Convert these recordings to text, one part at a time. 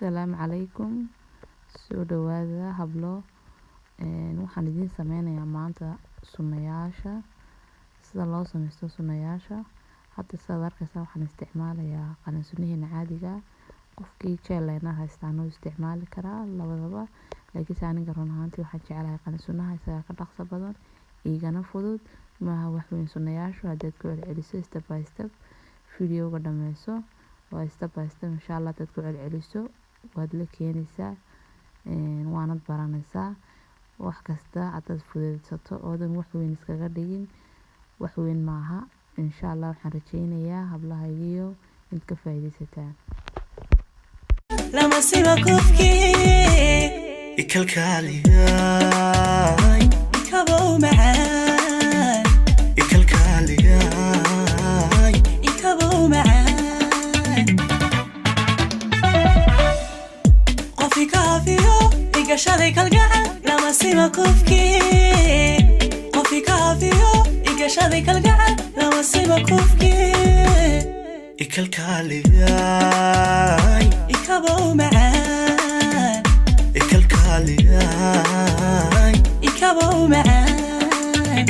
Asalaamu calaykum, soo dhawaada hablo. Waxaan idiin sameynayaa maanta sunayaasha, sida loo sameysto sunayaasha. Hadda sidaad arkaysaa waxaan isticmaalayaa qalin sunaheena caadiga. Qofkii gel liner haystaan wuu isticmaali karaa labadaba, laakiinse aniga run ahaantii waxaan jeclahay qalin sunaha, isagaa ka dhaqso badan igana fudud. Maaha wax weyn sunayaashu haddaad ku celceliso step by step. Videoga dhameyso, waa step by step. Insha Allah haddaad ku celceliso waad la keenaysaa, waanad baranaysaa. Wax kasta haddaad fuduudsato oodan wax weyn iskaga dhigin, wax weyn maaha. Insha Allah waxaan rajeynayaa hablahaygiyo inaad ka faa'iidaysataan. Lama sima kufkii. Ikalkaaliyay. Ikabow macaan. Ikalkaaliyay. Ikabow macaan, qof ikaafiyo igashaday kalgacal. Lama sima kufkii, qof ikaafiyo igashaday kalgacal. Lama sima kufkii. Ikalkaaliyay. Ikabow macaan. Ikalkaaliyay. Ikabow macaan.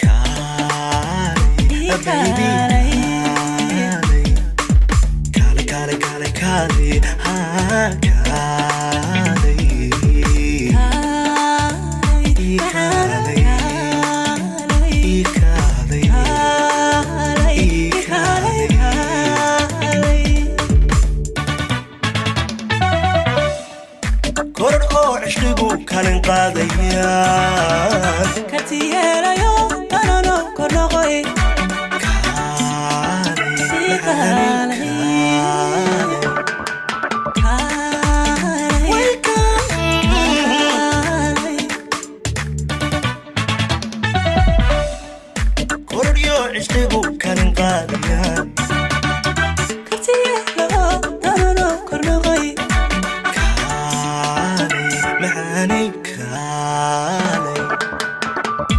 Kaalay baby. Kaalay. Kaalay, kaalay, kaalay, kaalay, ha kaalay. Kaalay Kaalay. Kaalay. Kaalay. Kaalay, kaalay, kaalay. Koror oo cishqigu kalin qaadayaan. Karti yeelayo danano kor noqoy. Kaalay macaanay. Kaalay. Kaalay. Kaalay. Kororyo cishqigu kalin qaadayaan. Karti yeelayo danano kor noqoy. Kaalay macaanay, kaalay.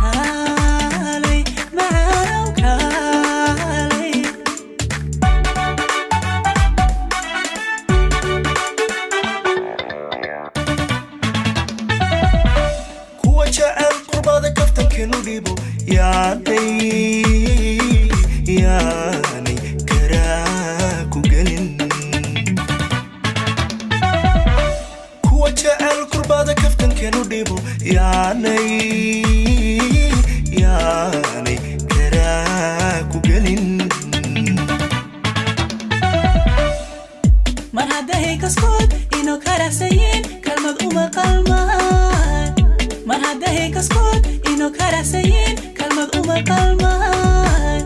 Kaalay macaanow, kaalay. Kuwa jecel qurbada kaftankeenu dhibo yaanay, yaanay karaa ku gelin. Kuwa jecel kurbada kaftankeenu dhibo yaanay, yaanay karaa ku gelin. Mar hadday kaskood inoo karacsayiin, kalmad uma qalmaan. Mar hadday kaskood inoo karacsayiin, kalmad uma qalmaan.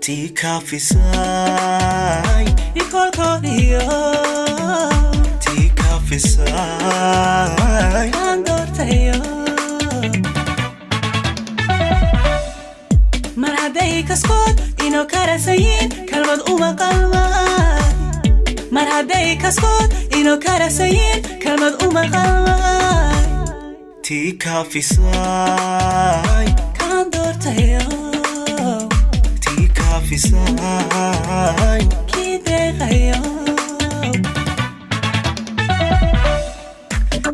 Tii kaafisay. Ikolkoodiyo. Tii kaafisay. Kaan doortayo. Mar hadday kaskood inoo karacsayiin, kalmad uma qalmaan. Mar hadday kaskood inoo karacsayiin, kalmad uma qalmaan. Tii kaafisay. Kaan doortayo. Tii kaafisay. Kii deeqayo.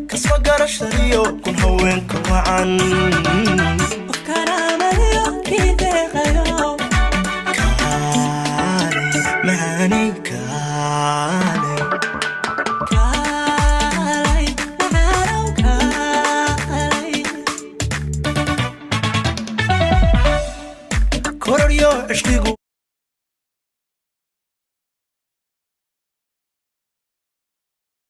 Kasma garashadiyo kun haweenka wacan. Qof karaamadiyo kii deeqayo. Kaalay macaanay, kaalay. Kaalay macaanow, kaalay. Kororyo cishqigu.